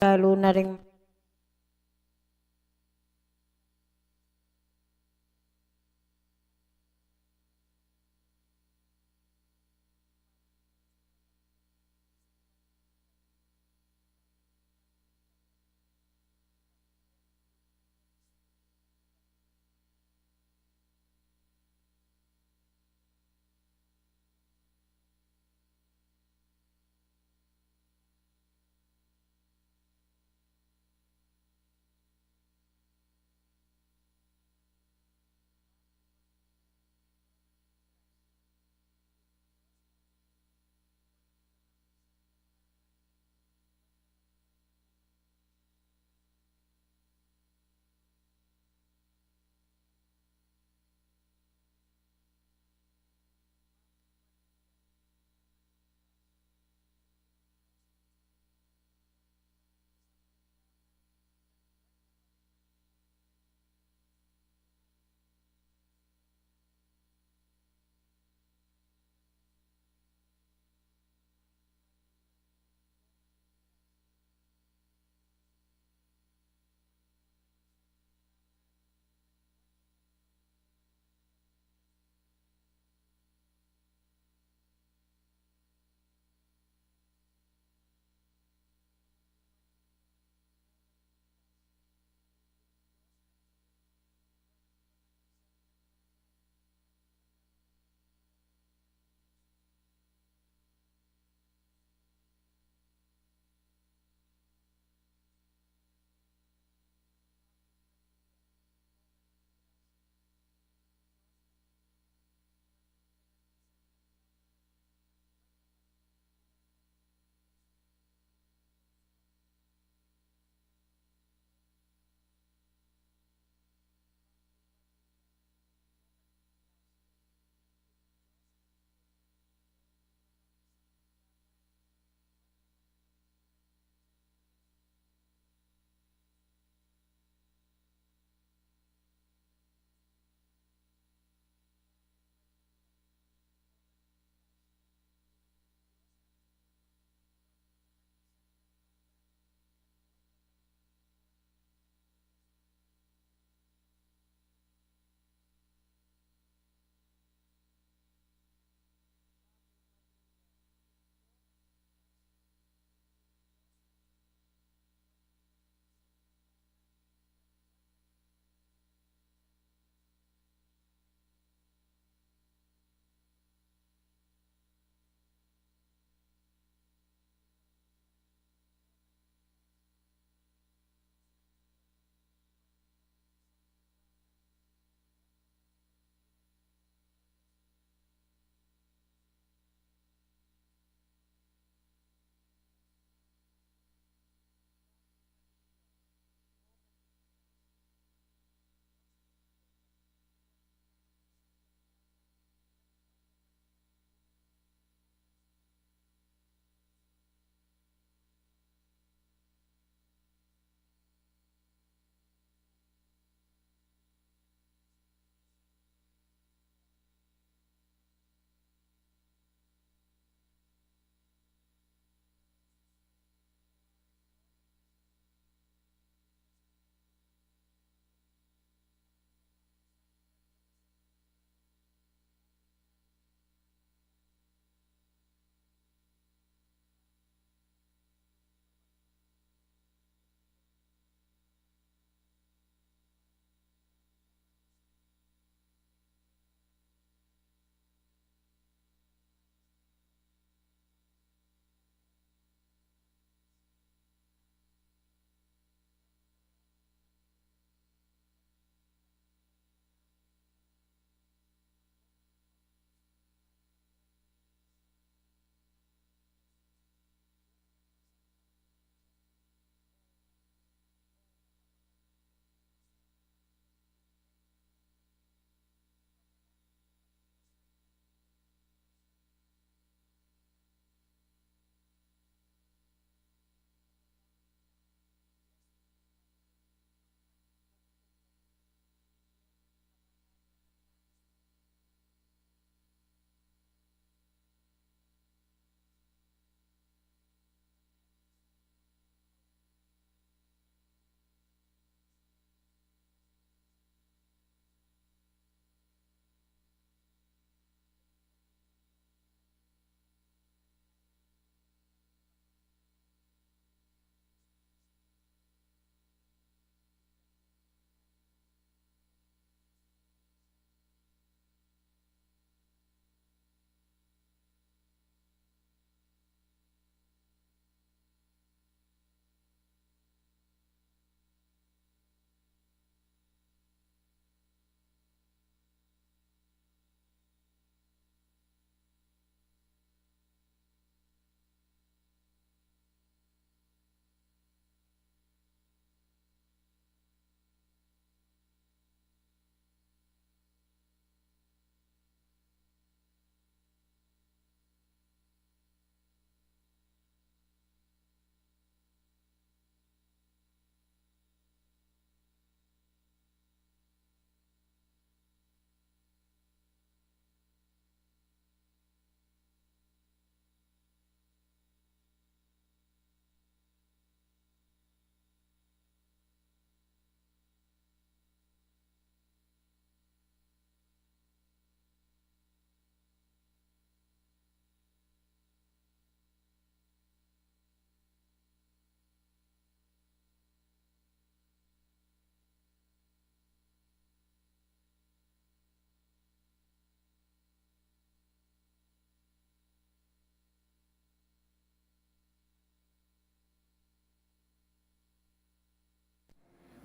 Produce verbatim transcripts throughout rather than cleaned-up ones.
lalu na ring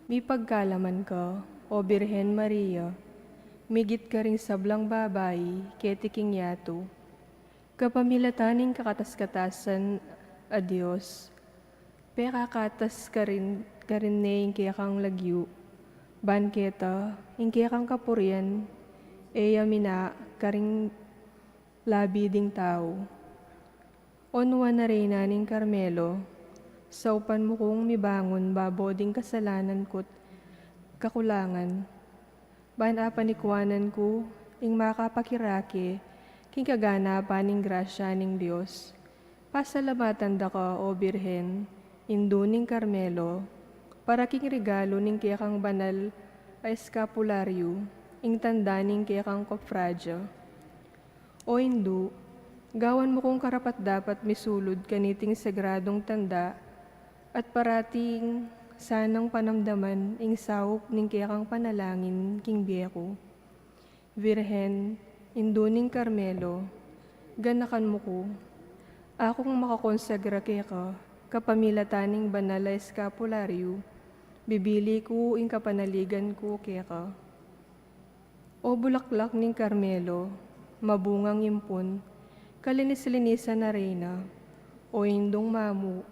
Mipagkalaman ka, O Birhen Maria, migit karing sablang babai keti king yatu. Kapamilatan ning kakatas-katasan a Dios, pekakatas karin, karin ne ing kekang lagyu, ban keta ing kekang kapurian e ya mina karing labi ding tau. O Nuan a Reyna ning Carmelo, saupan mu kung mibangun babo ding kasalanan ku't kakulangan, ban apanikuanan ku ing makapakirake king kaganapan ning grasya ning Dios. Pasalamatan da ka, O Birhen, Indu ning Carmelo, para king regalu ning kekang banal a eskapularyu, ing tanda ning kekang kofradya. O Indu, gawan mu kung karapat-dapat misulud kaniting sagradung tanda, at parating sanang panamdaman ing saup ning kekang panalangin king bie ku. Virgen, Indu ning Carmelo, ganakan mu ku. Akung makakonsagra keka, kapamilatan ning banal a eskapularyu, bibili ku ing kapanaligan ku keka. O bulaklak ning Carmelo, mabungang impun, kalinis-linisan a reyna, o indung mamu,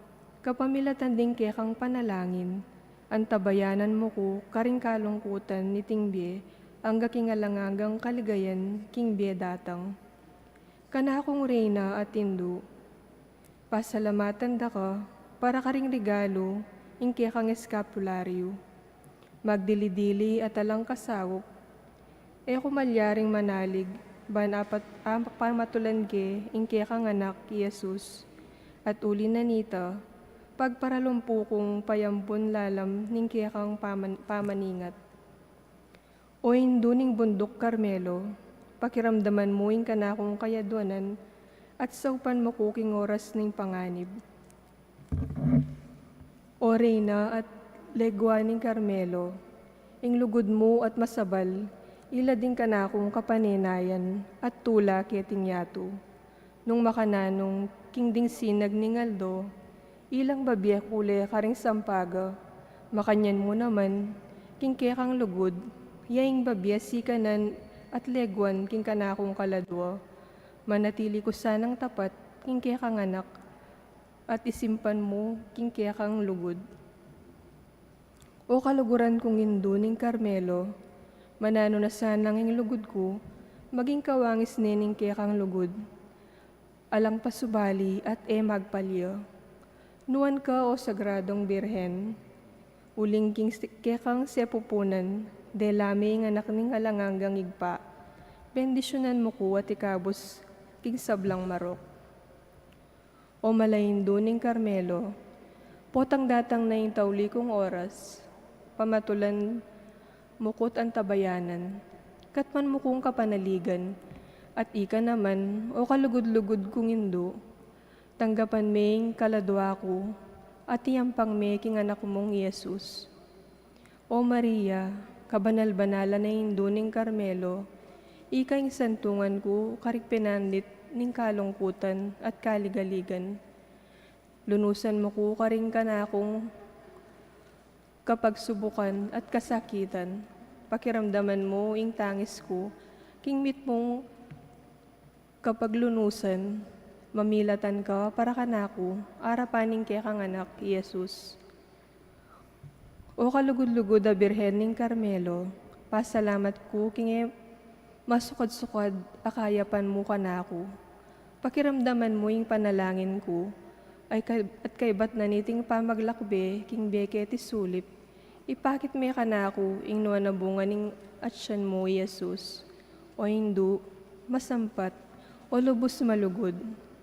kapamilatan ding kekang panalangin, antabayanan mu ku karing kalungkutan niting bie, angga king alang anggang kaligayan king bie datang. Kanakung reyna at indu, pasalamatan da ka para karing regalu ing kekang eskapularyu. Magdili-dili at alang kasaup, e ku malyaring manalig ban apat, am-, pamatulan ke ing kekang anak i Jesus, at uli na nita, pagparalumpu kung payampun lalam ning kekang paman-, pamaningat. O Indu ning bunduk Carmelo, pakiramdaman mu ing kanakung kayadwanan at saupan mu ku king oras ning panganib. O Reyna at legua ning Carmelo, ing lugud mu at masabal, ila ding kanakung kapanenayan at tula keting yatu. Nung makananu king ding sinag ning aldo, ilang babie ku le karing sampaga, makanyan mu naman, king kekang lugud, ya ing babie sikanan at leguan king kanakung kaladua. Manatili ku sanang tapat king kekang anak, at isimpan mu king kekang lugud. O kaluguran kung Indu ning Carmelo, mananu na sanang ing lugud ku, maging kawangis ne ning kekang lugud. Alang pasubali at e magpalya. Nuan ka, O Sagradong Birhen, uling king si-, kekang sepupunan, dela me ing anak ning alang anggang Ibpa, bendisyunan mu ku at ikabus king sablang marok. O Mala Indu ning Carmelo, potang datang na ing tauli kung oras, pamatulan mu ku't antabayanan, katman mu kung kapanaligan, at ika naman, O kalugud-lugud kung Indu, tanggapan me ing kaladua ku, at iyampang me king anak mung i Jesus. O Maria, kabanal-banalan a Indu ning Carmelo, ika ing santungan ku karing penandit ning kalungkutan at kaligaligan. Lunusan mu ku karing kanakung kapagsubukan at kasakitan. Pakiramdaman mu ing tangis ku king mitmung kapaglunusan, mamilatan ka para kanaku, arapan ning kekang anak, i Jesus. O kalugud-lugud a Birhen ning Carmelo, pasalamat ku king e masukad-sukad a kayapan mu kanaku. Pakiramdaman mu ing panalangin ku, ay ka-, at kaybat na niting pamaglakbe king bie keti sulip, ipakit me kanaku ing nuan a bunga ning atyan mu, i Jesus. O Indu, masampat, o lubus malugud,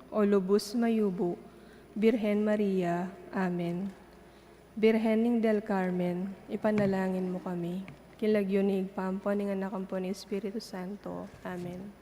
o lubus mayubu, Birhen Maria. Amen. Birhen ning del Carmen, ipanalangin mu kami. King lagyu ning Ibpa, ampo ning Anak, ampo ning Espiritu Santo. Amen.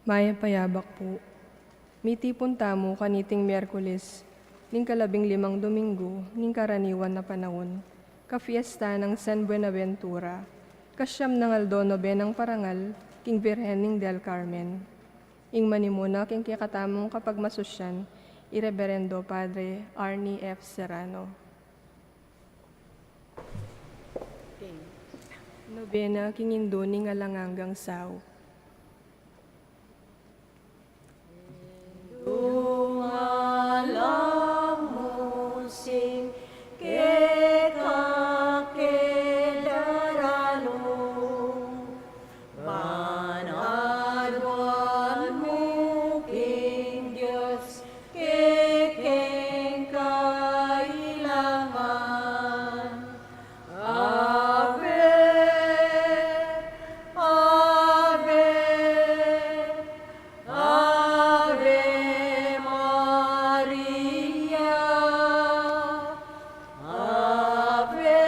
Mayap a yabak pu. Mitipun tamu kaniting Miyerkules, ning kalabing limang Dominggu ning karaniwan a panaun, kapiesta nang San Buenaventura, kasiam nang aldo nobenang parangal king Birhen ning del Carmen. Ing manimuna king kekatamung kapagmasusyan, i Reberendo Padre Arnie F. Serrano. Nobena king Indu ning Alang Anggang Saup. Indu, alang mu sing kekang daranu, ban aduan mu king Dios kekeng kailangan. Ave, Ave, Ave Maria. Ave,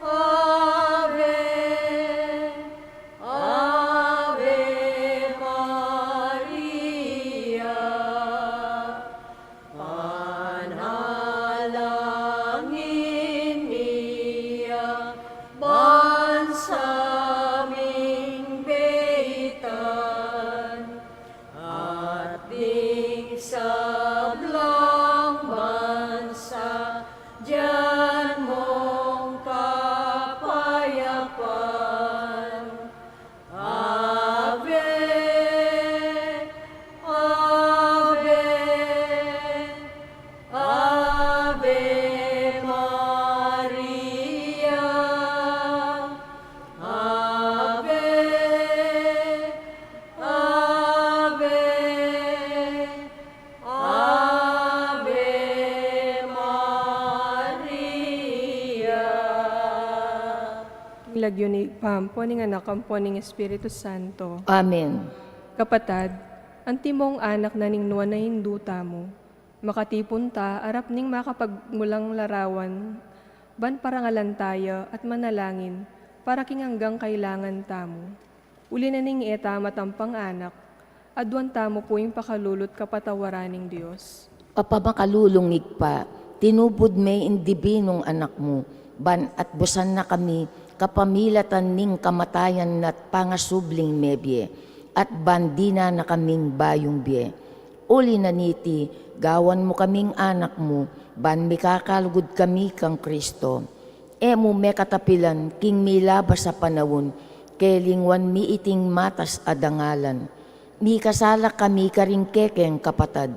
Ave, Ave Maria. Panalangin mi ya ban sa ming beitan, at ding sablang bansa dian mung kapayapan. Ave, Ave, Ave Maria. Ave, Ave, Ave Maria. King lagyu ning Ibpa, ampo ning Anak, ampo ning Espiritu Santo. Amen. Kapatad, antimong anak na ning nuan a Indu tamu, makatipun ta arap ning makapagmulang larawan, ban parangalan ta ya at manalangin para king anggang kailangan tamu. Uli na ning e ta matampang anak, aduan tamu pu ing pakalulu't kapatawaran ning Dios. Papa makalulung Ibpa, tinubud me ing dibinung Anak mu, ban atbusan na kami kapamilatan ning kamatayan na't pangasubling mebie, at ban dinan na kaming bayung bie. Uli na niti, gawan mu kaming anak mu, ban mikakalugud kami kang Kristo. E mu mekatapilan king milabas a panaun, kelingwan mi iting matas a dangalan. Mikasala kami karing kekeng kapatad,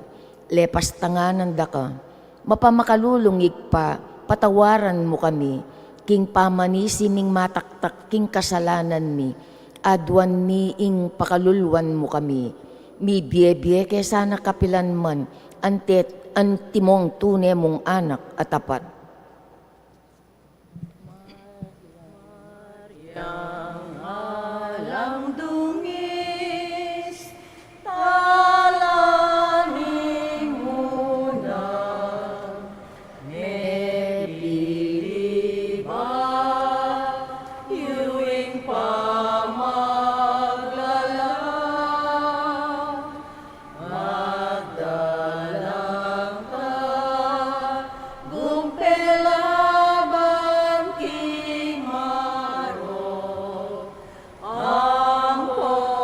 lepastanganan da ka. Mapamakalulung Ibpa, patawaran mu kami, king pamanisi ming mataktak king kasalanan mi, aduan mi ing pakaluluan mu kami. Mibie-bie ke sana kapilan man, ante't antimong tune mung anak a tapat. Yang alang dungis, talaning muna, mepili ba yu ing pamaglala? Magdalang tagumpay laban king marok, ampo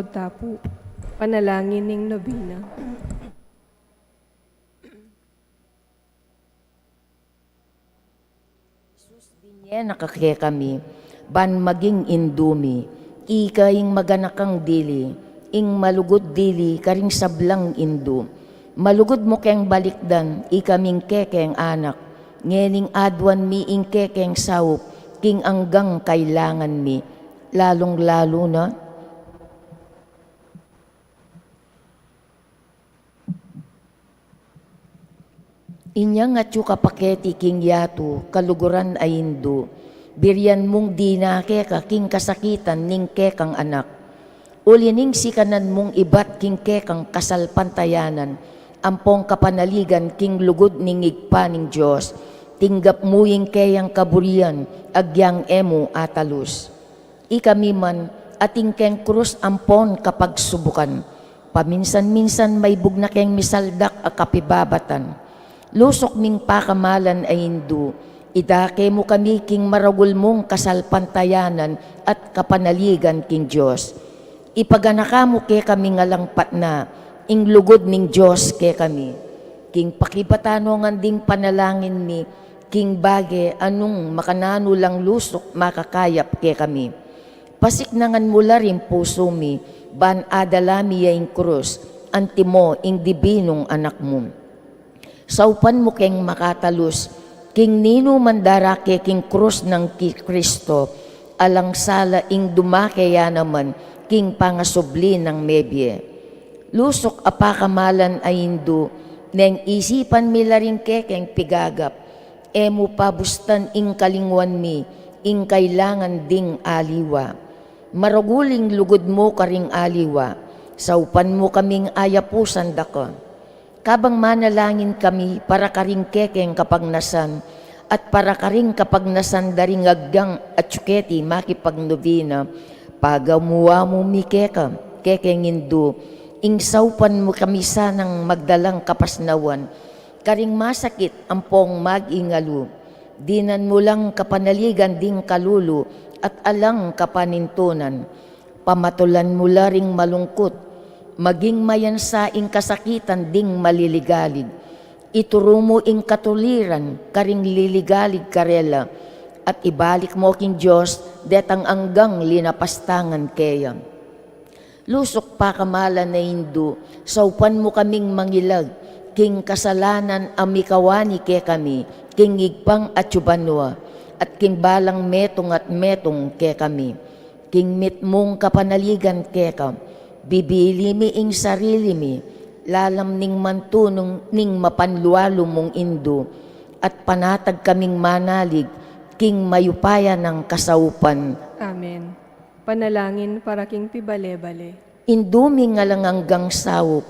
Tapu. Panalangin ning nobena. Jesus, binie na ka kekami, ban maging indu mi. Ika ing maganakang dili, ing malugud dili karing sablang indu. Malugud mu keng balikdan ikaming kekeng anak, ngening aduan mi ing kekeng saup king anggang kailangan mi, lalung-lalu na inyang atyu ka paketi king yatu, kaluguran a indu, birian mung dinake ka king kasakitan ning kekang anak. Uli ning sikanan mung ibat king kekang kasalpantayanan ampong kapanaligan king lugud ning Ibpa ning Dios, tinggap mu ing keyang kaburian agyang e mu atalus. Ikami man, atin keng krus ampon kapagsubukan, paminsan-minsan maibug na keng misaldak a kapibabatan. Lusuk ming pakamalan a indu, idake mu kami king maragul mung kasalpantayanan at kapanaligan king Dios. Ipaganaka mu kekami ngan alang patna ing lugud ning Dios kekami. King pakibatan no ngan ding panalangin mi, king bage a nung makananu lang lusuk makakayap kekami. Pasiknangan mu la ring pusu mi, ban adala mi ya ing krus, antimo ing dibinung anak mu. Saupan mu keng makatalus, king ninu man darake king krus nang Ki-, Kristo, alang sala ing dumake ya naman king pangasubli nang mebie. Lusuk a pakamalan a indu, neng isipan mi la ring kekeng pigagap, e mu pabustan ing kalingwan mi, ing kailangan ding aliwa. Maragul ing lugud mu karing aliwa, saupan mu kaming ayapusan da ka. Kabang manalangin kami para karing kekeng kapagnasan, at para karing kapagnasan da ring agyang atyu keti makipagnobena, pagamu-amu mi keka, kekeng indu, ing saupan mu kami sanang magdalang kapasnawan, karing masakit ampong mag-ingalu, dinan mu lang kapanaligan ding kalulu at alang kapanintunan. Pamatulan mu la ring malungkut, maging mayansa ing kasakitan ding maliligalig. Ituru mu ing katuliran karing liligalig karela, at ibalik mu king Dios detang anggang linapastangan keya. Lusuk pakamalan a indu, saupan mu kaming mangilag king kasalanan a mikawani kekami king Ibpang atyu banua, at king balang metung at metung kekami. King mitmung kapanaligan keka, bibili mi ing sarili mi, lalam ning mantunung ning mapanlualu mung indu, at panatag kaming manalig king mayupaya nang kasaupan. Amen. Panalangin para king pibale-bale. Indu ming alang anggang saup,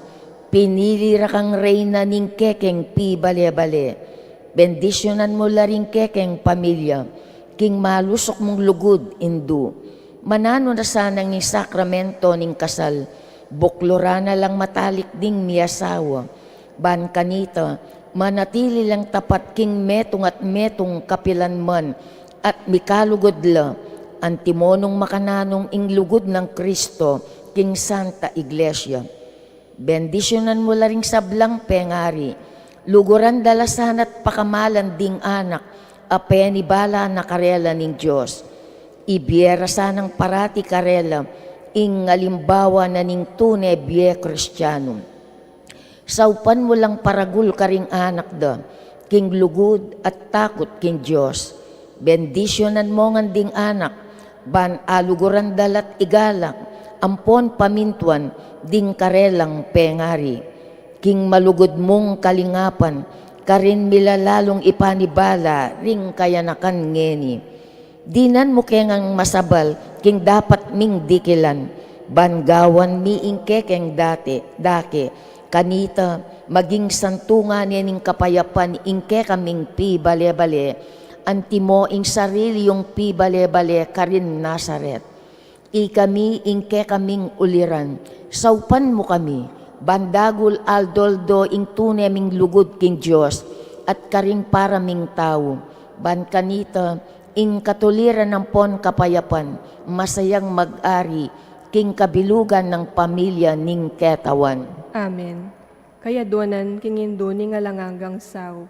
pinili ra kang reyna ning kekeng pibale-bale. Bendisyunan mu la ring kekeng pamilya king malusuk mung lugud, indu. Mananu na sanang ing sakramento ning kasal, bukluran na lang matalik ding miasawa. Ban kanita, manatili lang tapat king metung at metung kapilanman, at mikalugud la, antimo nung makananung ing lugud nang Kristo king Santa Iglesia. Bendisyunan mu la ring sablang pengari, luguran da la sana't pakamalan ding anak a penibala na karela ning Dios. Ibie ra sanang parati karela ing alimbawa na ning tune bie Kristianu. Saupan mu lang paragul karing anak da king lugud at takut king Dios. Bendisyunan mu ngan ding anak, ban aluguran da la't igalang ampon pamintuan ding karelang pengari. King malugud mung kalingapan, karin mi la lalung ipanibala ring kayanakan ngeni. Dinan mu ke ngang masabal king dapat ming dikilan, ban gawan mi ing kekeng dati, dake, kanita, maging santungan ne ning kapayapan ing kekaming pibale-bale, antimo ing sarili yung pibale-bale karin Nazaret. Ikami ing kekaming uliran, saupan mu kami, ban dagul aldo-aldo ing tune ming lugud king Dios, at karing para ming tau, ban kanita, ing katuliran ampon kapayapan, masayang mag-ari, king kabilugan nang pamilya ning ketawan. Amen. Kayaduanan king Indu ning Alang Anggang Saup.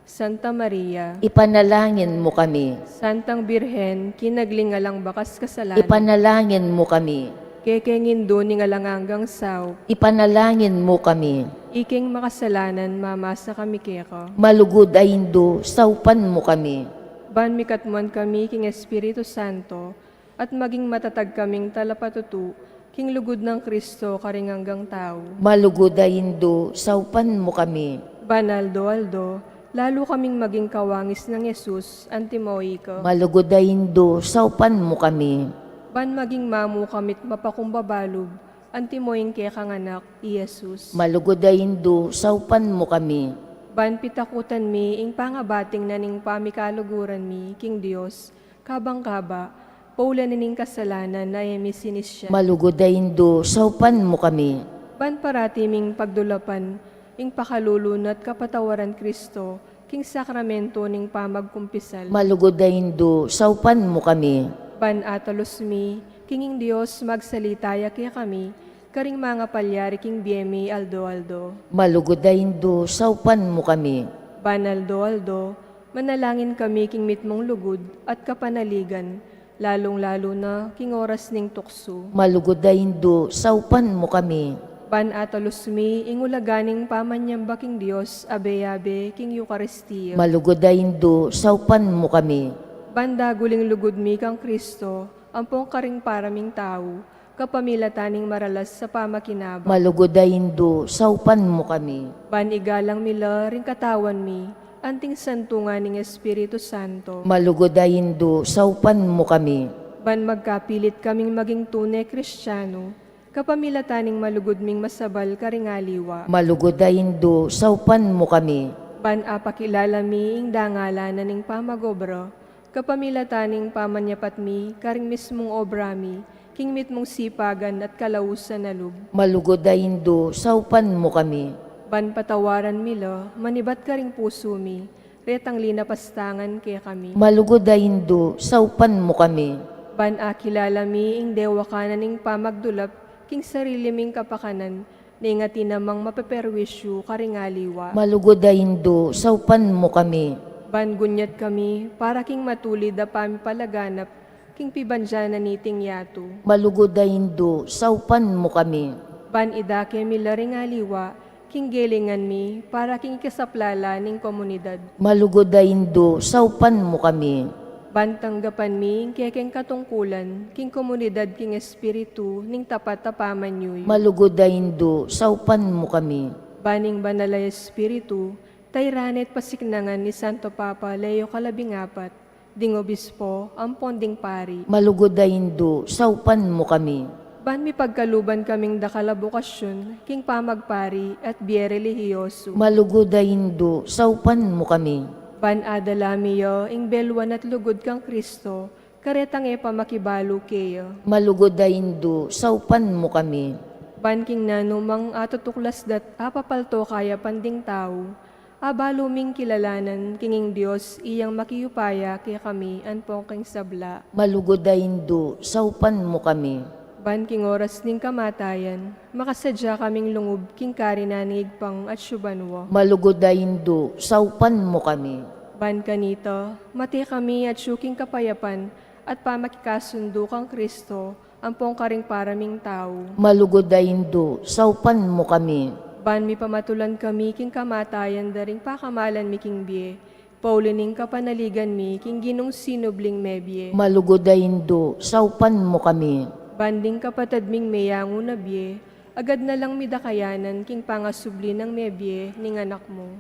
Santa Maria, ipanalangin mu kami. Santang Birhen, kinagling alang bakas kasalanan, ipanalangin mu kami. Kekeng Indu ning Alang Anggang Saup, ipanalangin mu kami. Iking makasalanan, mamasa kami keka. Malugud a Indu, saupan mu kami. Ban mikatmuan kami king Espiritu Santo, at maging matatag kaming talapatutu king lugud nang Kristo karing anggang tau. Malugud a Indu, saupan mu kami. Ban aldo-aldo, lalu kaming maging kawangis nang Jesus, antimo ika. Malugud a Indu, saupan mu kami. Ban maging mamu kami't mapakumbaba lub, antimo ing kekang Anak, i Jesus. Malugud a Indu, saupan mu kami. Ban pitakutan mi ing pangabating na ning pamikaluguran mi king Dios, kabang kaba, paulanin ing kasalanan a e mi sinisya. Malugud a Indu, saupan mu kami. Ban parati ming pagdulapan ing pakalulu na't kapatawaran Kristo king sakramento ning pamagkumpisal. Malugud a Indu, saupan mu kami. Ban atalus mi king ing Dios magsalita ya kekami karing mangapalyari king bie mi aldo-aldo. Malugud a Indu, saupan mu kami. Ban aldo-aldo, manalangin kami king mitmung lugud at kapanaligan, lalung-lalu na king oras ning tuksu. Malugud a Indu, saupan mu kami. Ban atalus mi ing ulaga ning pamanyamba king Dios abe-abe king Eukaristia. Malugud a Indu, saupan mu kami. Ban dagul ing lugud mi kang Kristo ampong karing para ming tau, kapamilatan ning maralas a pamakinabang. Malugud a Indu, saupan mu kami. Ban igalang mi la ring katawan mi anting santungan ning Espiritu Santo. Malugud a Indu, saupan mu kami. Ban magkapilit kaming maging tune Kristiano, kapamilatan ning malugud ming masabal karing aliwa. Malugud a Indu, saupan mu kami. Ban apakilala mi ing dangalan na ning pamag-obra, kapamilatan ning pamanyapat mi karing mismung obra mi king mitmung sipagan at kalausan a lub. Malugud a Indu, saupan mu kami. Ban patawaran mi la manibat karing pusu mi retang linapastangan kekami. Malugud a Indu, saupan mu kami. Ban akilala mi ing dewakan na ning pamagdulap king sarili ming kapakanan, neng atin namang mapeperwisyu karing aliwa. Malugud a Indu, saupan mu kami. Ban gunyat kami para king matulid a pamipalaganap king pibandian na niting yatu. Malugud a Indu, saupan mu kami. Ban idake mi la ring aliwa king gelingan mi para king ikasaplala ning komunidad. Malugud a Indu, saupan mu kami. Ban tanggapan mi ing kekeng katungkulan king komunidad king espiritu ning tapat a pamanyuyu. Malugud a Indu, saupan mu kami. Ban ing Banal a Espiritu, tairan at pasiknangan ni Santo Papa Leo kalabing-apat, ding obispo ampon ding pari. Malugud a Indu, saupan mu kami. Ban mipagkaluban kaming dakal a bokasyun king pamagpari at bie relihiyosu. Malugud a Indu, saupan mu kami. Ban adala mi ya ing beluan at lugud kang Kristo karetang e pa makibalu keya. Malugud a Indu, saupan mu kami. Ban king nanumang atutuklas da't apapalto kayapan ding tau, abalu ming kilalanan king ing Dios iyang makiupaya kekami ampong king sabla. Malugud a Indu, saupan mu kami. Ban king oras ning kamatayan, makasadya kaming lungub king kari na ning Ibpang atsu banua. Malugud a Indu, saupan mu kami. Ban kanita, mate kami atsu king kapayapan at pamakikasundu kang Kristo, ampong karing para ming tau. Malugud a Indu, saupan mu kami. Ban mipamatulan kami king kamatayan da ring pakamalan mi king bie, pauli ning kapanaligan mi king Ginung sinubling mebie. Malugud a Indu, saupan mu kami. Ban ding kapatad ming meyangu na bie, agad na lang midakayanan king pangasubli nang mebie ning Anak mu.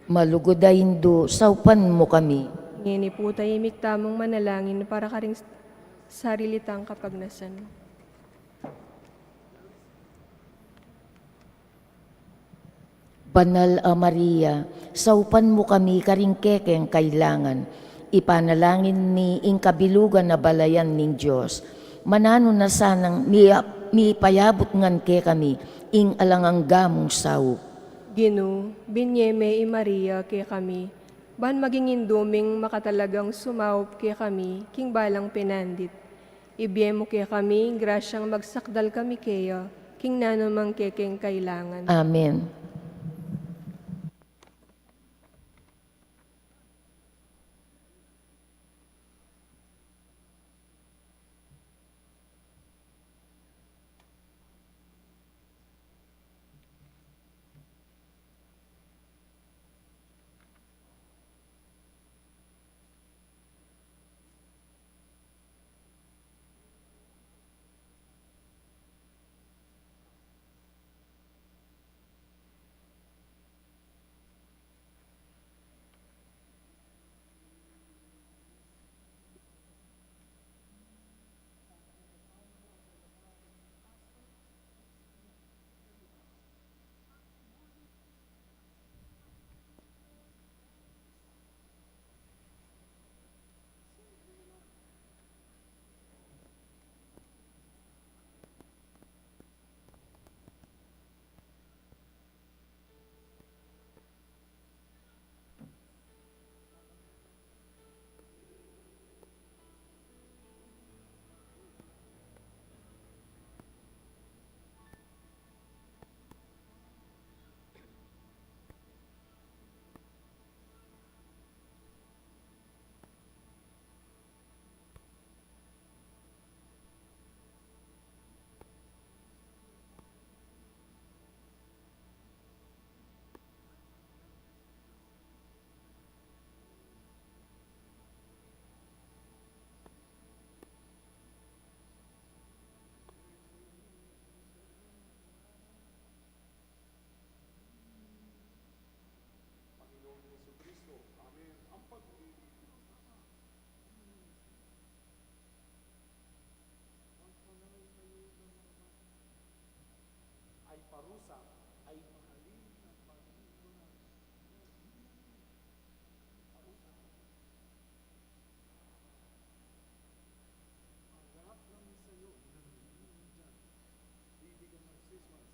Malugud a Indu, saupan mu kami. Ngeni pu, tahimik tamung manalangin para karing sarili tang kapagnasan. Banal a Maria, saupan mu kami karing kekeng kailangan. Ipanalangin mi ing kabilugan a balayan ning Dios. Mananu na sanang mi-, mipayabut ngan kekami ing alang angga mung saup. Ginu, binie me i Maria kekami, ban maging indu ming makatalagang sumaup kekami king balang penandit. Ibie mu kekami ing grasyang magsakdal kami keya, king nanu mang kekeng kailangan. Amen. Panginoong Jesucristo, amen. Ang pag-ibig ay parusa, ay mahalin na pag-ibig. Parusa. Magharap lang sa'yo. Bibigyan ng siswas.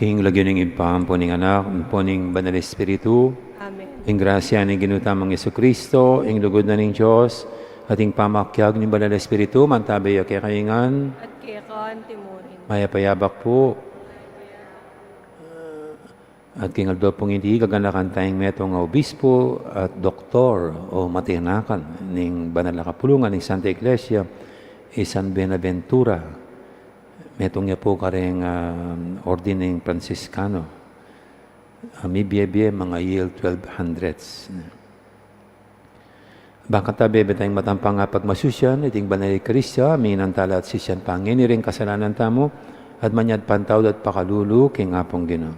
King lagyu ning Ibpa, ampo ning Anak, ampo ning Banal Espiritu. Amen. Ing grasya ning Ginu tamung Jesucristo, ing lugud na ning Dios, at ing pamakiabe ning Banal Espiritu, mantabe ya kekayu ngan. At keka antimurin. Mayap a yabak pu. At king aldo pung iti, gaganakan tayang metung a obispo at doktor o matinakan ning banal a kapulungan ning Santa Iglesia, i San Buenaventura. Metung ya pu karing, ah, Orden ning Franciscano. Ah, mibie-bie, mga year twelve hundreds. Bakanta bebe tayang matampang a pagmasusian iting banal a Eukaristia, minantala at sisian pa ngeni ring kasalanan tamu, at manyad patawad at pakalulu king Apung Ginu.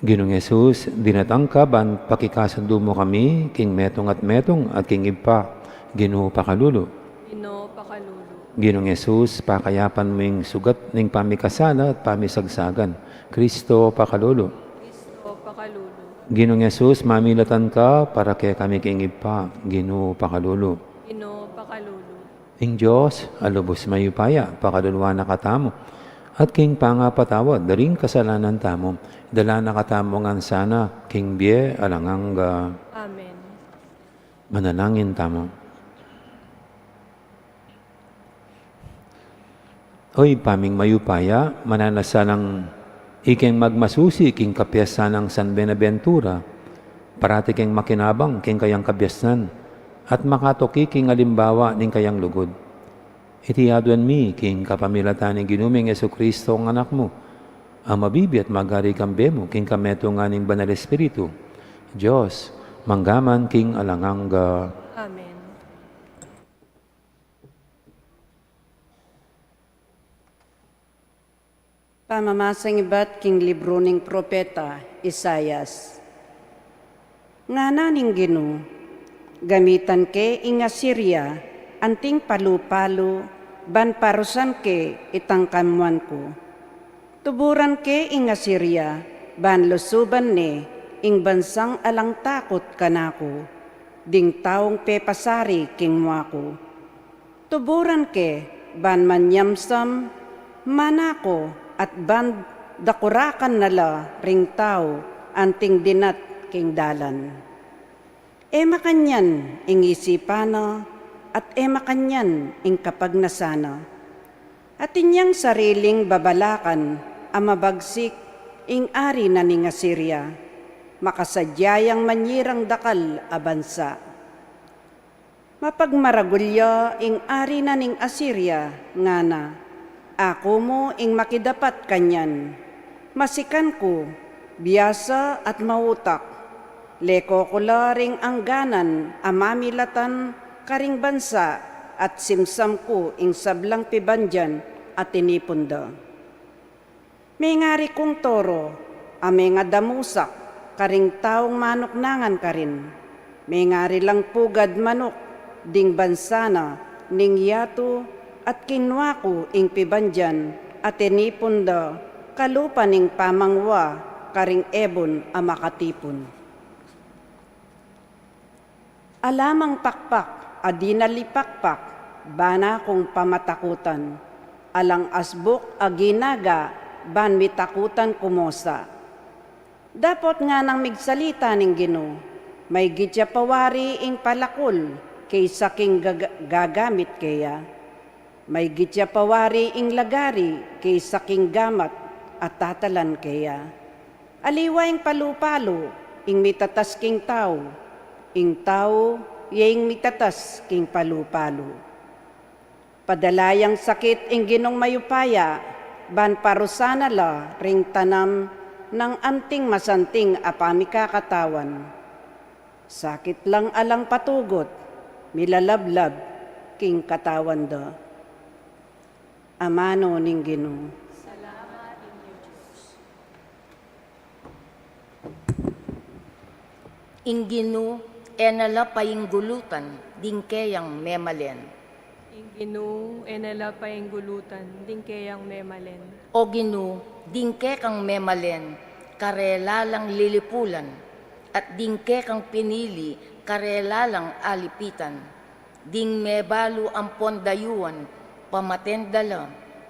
Ginung Jesus, dinatang ka ban pakikasundu mu kami king metung at metung at king Ibpa, Ginu pakalulu. Ginu pakalulu. Ginung Jesus, pakayapan mu ing sugat ning pamikasala at pamisagsagan. Kristo pakalulu. Kristo pakalulu. Ginung Jesus, mamilatan ka para kekami king Ibpa, Ginu pakalulu. Ginu pakalulu. Ing Dios a lubus mayupaya, pakaluluan na katamu. At king pangapatawad da ring kasalanan tamu, idala na katamu ngan sana king bie alang angga. Amen. Manalangin tamu. O Ibpa ming mayupaya, mananu sanang ikeng magmasusi king kapiestan nang San Buenaventura, parati keng makinabang king kayang kabiasnan, at makatuki king alimbawa ning kayang lugud. Iti aduan mi king kapamilatan ning Ginu ming Jesucristo, ing Anak mu, a mabibie at magari kambe mu king kametungan ning Banal Espiritu, Dios, mangga man king alang angga. Amen. Pamamasang ibat king libru ning propeta Isaias. Ngana ning Ginu, gamitan ke ing Asiria anting palu-palu ban parusan ke itang kamuan ku. Tuburan ke ing Asiria ban lusuban ne ing bansang alang takut kanaku, ding taung pepasari king mua ku. Tuburan ke ban manyamsam, manako, at ban dakurakan na la ring tau anting dinat king dalan. E makanyan ing isipan na, at e makanyan ing kapagnasan na. Atin yang sariling babalakan a mabagsik ing ari na ning Asiria, makasadya yang manyirang dakal a bansa. Mapagmaragul ya ing ari na ning Asiria, ngana, aku mu ing makidapat kanyan. Masikan ku, biasa at mautak. Leko ku la ring angganan a mamilatan karing bansa at simsam ku ing sablang pibandian a tinipun da. Mengari kung toro a mengadamusak karing taung manuknangan karin. Mengari lang pugad manuk ding bansa na ning yatu at kinua ku ing pibandian a tinipun da kalupa ning pamangwa karing ebun a makatipun. Ala mang pakpak a dinalipakpak, bana kung pamatakutan. Alang asbuk a ginaga, ban mitakutan ku mo sa. Dapot nganang migsalita ning Ginu, maygit ya pawari ing palakul kaysa king gaga-, gagamit keya. Maygit ya pawari ing lagari kaysa king gamat a tatalan keya. Aliwa ing palu-palu ing mitatas king tau, ing tau ya ing mitatas king palu-palu. Padala yang sakit ing Ginung mayupaya, ban parusan na la ring tanam nang anting masanting a pamikakatawan. Sakit lang alang patugut, milalablab king katawan da. Amanu ning Ginu. Salamat ing Dios. Ing Ginu e na la painggulutan ding keyang memalen. Ing Ginu e na la painggulutan ding keyang memalen. O Ginu, ding kekang memalen, karela lang lilipulan, at ding kekang pinili, karela lang alipitan. Ding mebalu ampon dayuan, pamaten da la,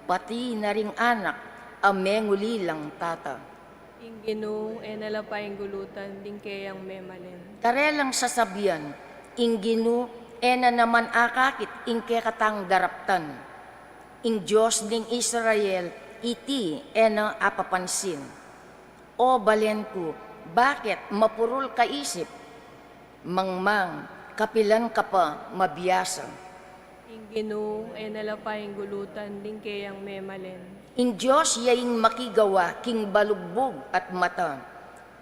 pati na ring anak a menguli lang tata. Ing Ginu e na la painggulutan ding keyang memalen. Karelang sasabian, ing Ginu e na naman akakit ing kekatang daraptan. Ing Dios ning Israel, iti e na apapansin. O balen ku, bakit mapurul ka isip? Mangmang, kapilan ka pa mabiasa? Ing Ginu e na la painggulutan ding keyang memalen. Ing Dios ya ing makigawa king balugbug at mata.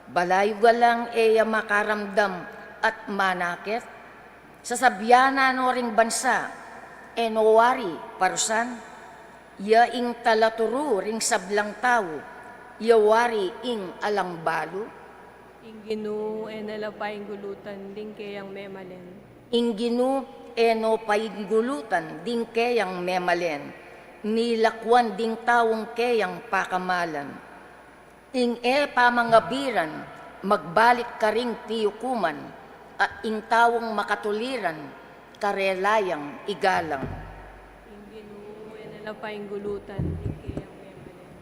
Balayugan lang e ya makaramdam at manakit. Sasabian na no ring bansa, e no wari parusan. Ya ing talaturu ring sablang tau, ya wari ing alang balu. Ing Ginu e na la painggulutan ding keyang memalen. Ing Ginu e no painggulutan ding keyang memalen, ni lakwan ding taung keyang pakamalan. Ing e pamangabiran, magbalik karing piukuman, at ing taung makatuliran, karela yang igalang. Ing Ginu e na la painggulutan ding keyang memalen.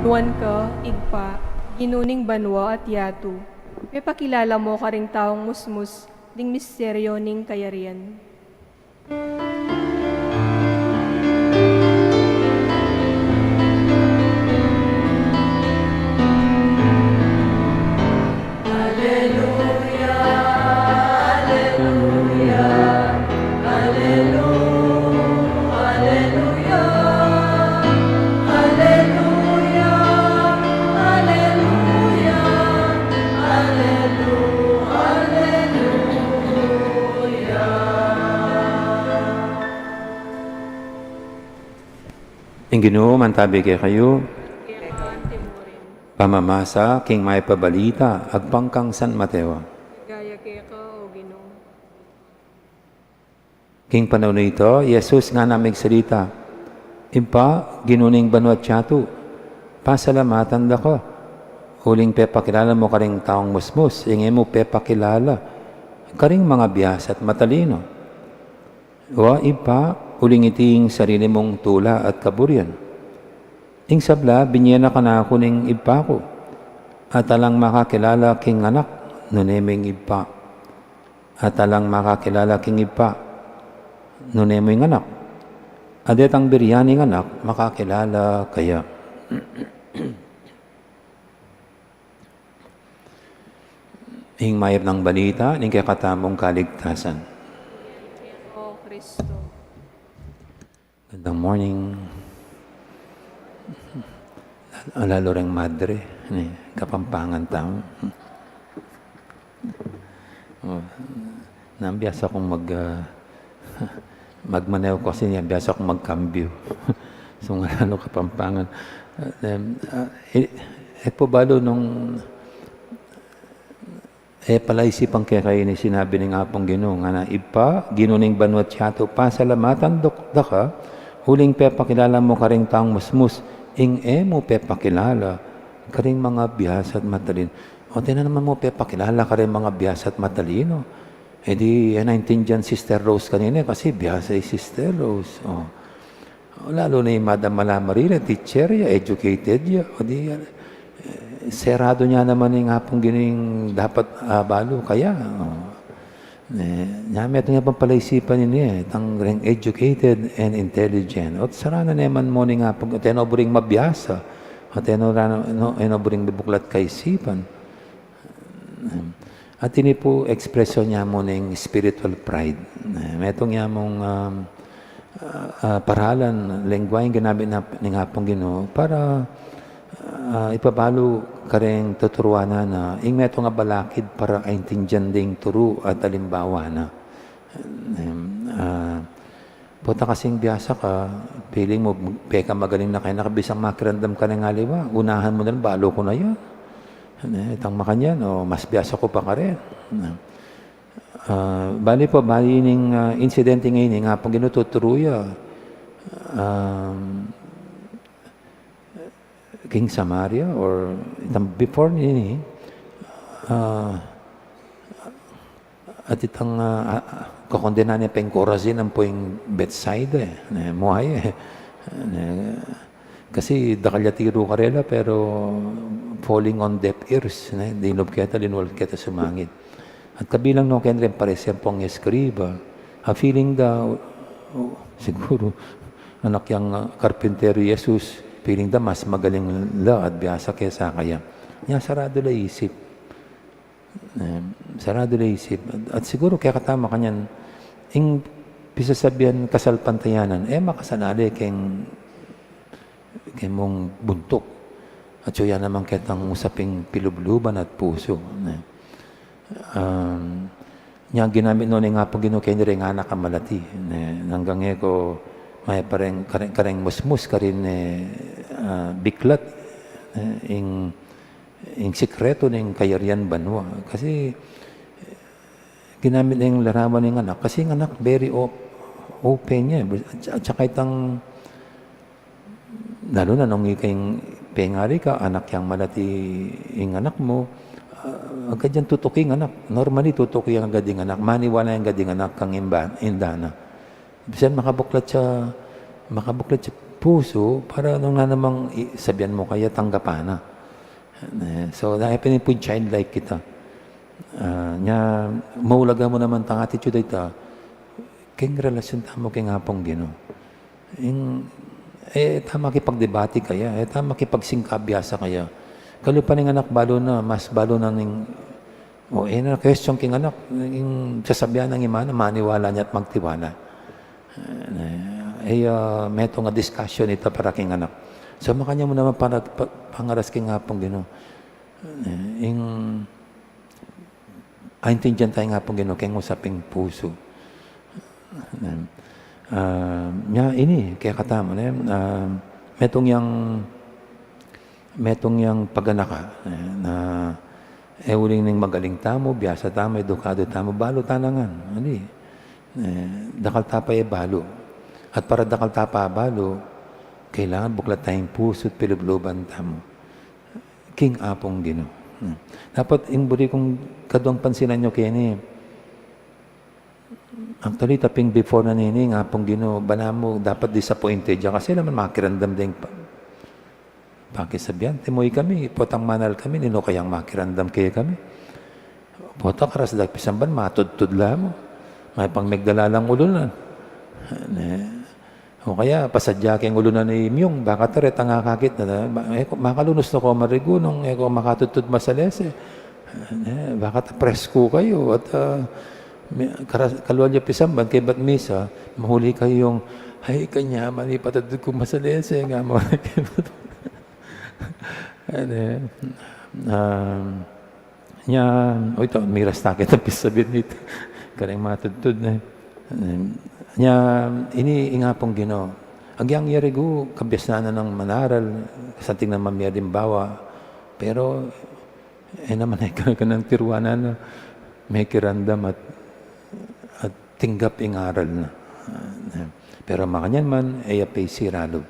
Nuan ka, Ibpa, Ginu ning banua at yatu, pepakilala mo karing taung musmus ding misteryo ning kayarian. Ing Ginu mantabi kekayu. Pamamasa king Mayap a Balita agpang kang San Mateo. Ligaya keka, O Ginu. King panaun a ita, i Jesus ngana migsalita, Ibpa, Ginu ning banua't yatu, pasalamatan da ka, uling pepakilala mu karing taung musmus ing e mu pepakilala karing mangabiasa't matalino. Wa, Ibpa, uling iti ing sarili mung tula at kaburian. Ing sabla, binie na kanaku ning Ibpa ku, at alang makakilala king Anak, nune mu ing Ibpa. At alang makakilala king Ibpa, nune mu ing Anak. At detang birian ning Anak, makakilala kaya. Ing Mayap a Balita ning kekatamung kaligtasan. O Kristo. Gandang morning. Lalo ring madre, ni Kapampangan tamu. O, nang biasa kung mag, ah, magmaneho kasi niya, biasa kung magkambyo. So, nga lalo Kapampangan. Em, ah, e, e pu balu nung e palaisipan ke kaya ini sinabi ning Apung Ginu, ngana, Ibpa, Ginu ning banua't yatu, pasalamatan da ka, uling pepakilala mu karing taung musmus ing e mu pepakilala karing mangabiasa't matalino. O, atin na naman mu pepakilala karing mangabiasa't matalino. E di, e na intindian Sister Rose kanina, kasi biasa i Sister Rose. O. Lalo na i Madam Malamarin, teacher ya, educated ya, o di, eh, seradu ne naman ing Apung Ginu ing dapat, ah, balu kaya, o. Eh, nya metung ya pang palaisipan ini, e, tang reng educated and intelligent. Ot sara na naman mu ning Apung, atin no buring mabiasa, atin no, no, no buring bibuklat kaisipan. At ini pu ekspresyon ya mu ning spiritual pride. Eh, metung ya mung, um, ah, ah, paralan, lengguaheng ginamit na ning Apung Ginu para, ah, ipabalu kareng tuturuan na, ing metung a balakid para aintindian ding turu at alimbawa na. Em, ah, pota kasing biasa ka, feeling mu, peka magaling na kaya, nakabisang makiramdam ka na nga liwa, unahan mu na lang, balu ku na yan. Ne, itang makanyan, o mas biasa ku pa karen. Ah, bali po, bali ning, ah, insidente ngeni, ing Apung Ginu tuturu ya, um, king Samaria, or itang before nini, ah, at itang, ah, ah, kakondenan ne peng Corazin ampo ing Bethsaida, eh, ne, muhay, eh. Ne, kasi dakal ya tiru karela, pero falling on deaf ears, ne, dinup keta, linwal keta sumangid. At kabilang no ken ring Pariseo ampong eskriba, a feeling da, o, siguru, anak yang, ah, karpintero i Jesus, feeling da mas magaling la at biasa kesa kaya. Nya saradu la isip. Em, saradu la isip. At, at siguru kekatamu makanyan, ing pisasabian kasalpantayanan, e makasalale keng, keng mung buntuk. At suya naman ketang usaping pilubluban at pusu, ne. Em, nya ginamit no ning Apung Ginu keni reng anak a malati, ne, nanggang e ko, mayap pa reng, kareng, kareng musmus, karin, e, ah, biklat, e, ing, ing sikretu ning kayarian banua. Kasi, ginamit ne ing larawan ning anak. Kasi ing anak, very op-, open ya. At, at saka itang, lalu na nung ika ing pengari ka, anak yang malati ing anak mu, ah, agad yang tutuki ing anak. Normally, tutuki agad ing anak. Maniwala agad ing anak kang imba-, inda na. Bisan makabuklat ya, makabuklat ya pusu, para nung nanamang i-, sabian mu kaya, tanggapan na. Ne, so, dapat pin childlike kita. Ah, nya, maulaga mu naman itang attitude a ita, keng relasyon tamu keng Apung Ginu. Ing, e ta makipagdebati kaya, e ta makipagsingkabiasa kaya. Kalupa ning anak balu na, mas balu na ning, o, e na question king anak, ing sasabian nang ima na, maniwala na at magtiwala. E, e, ah, metung a discussion ita para king anak. So, makanyan mu naman para, pa-, pangaras king Apung Ginu. E, ing, aintindian taya ing Apung Ginu keng usaping pusu. Ah, nya ini, kekatamu, ne? Ah, metung yang, metung yang paganaka, ne? Na, e uling ning magaling tamu, biasa tamu, edukadu tamu, balu ta na ngan, ali. E, dakal ta pa e balu. At para dakal ta pa balu, kailangan buklat taya ing pusu at pilubluban tamu king Apung Ginu. Hmm. Dapat ing buri kung kaduang pansinan yu keni, actually, ita pin before na nini, ing Apung Ginu, balamu dapat disappointed ya, kasi ala man makiramdam deng pa-, pakisabian, timuy kami, potang manal kami, ninu kayang makiramdam kekami. Pota karas da pisamban, matudtud la mu. Mayap pang megdala lang ulunan. Ne. O kaya, pasadya keng ulunan i Myung, baka ta retang akakit na, ba-, e ko, makalunus na ko marigu nung e ko makatudtud masalese. E, baka ta presku kayu, at, ah, mi-, karas-, kalual ya pisamban, kaybat misa, mahuli kayung, "Ay, kanyaman, ipatudtud ku masalese," nga mu. Ane, um, nya, o ita, miras ta keta pisabian nita. Kareng matudtud ne. Nya, ini ing Apung Ginu. Agyang yari ku, kabiasnan nang manaral, santing nang mamie alimbawa. Pero, e naman e ka, kanang tiruanan na, mekiramdam at, at tinggap ing aral na. Pero makanyan man, e ya pe siralub.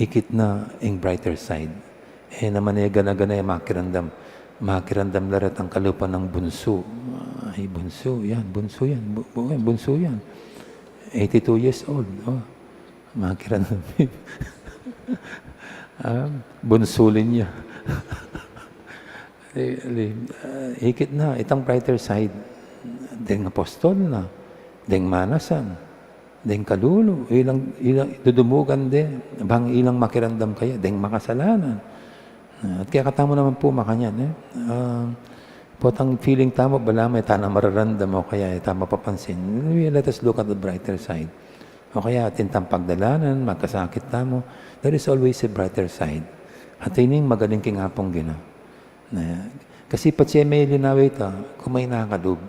Ikit na ing brighter side. E naman e gana-gana e makiramdam. Makiramdam la retang kalupa nang bunsu. Ay, bunsu yan, bunsu yan, bu-, bu-, bunsu yan. Eighty-two years old, o. Makiramdam. Ah, bunsu lin ya. Li-, li-, ah, ikit na, itang brighter side. Deng apostol na, deng manasan, deng kalulu, ilang, ilang, dudumugan de, bang ilang makiramdam kaya, deng makasalanan. Ah, at kaya katamu naman pu makanyan, e. Ah, potang feeling tamu, balamu e ta na mararamdam o kaya e ta mapapansin. Let us look at the brighter side. O kaya, atin tang pagdalanan, magkasakit tamu, there is always a brighter side. At ining magaling king Apung Ginu. Ne? Kasi patse me linawe ita, ku mainakalub.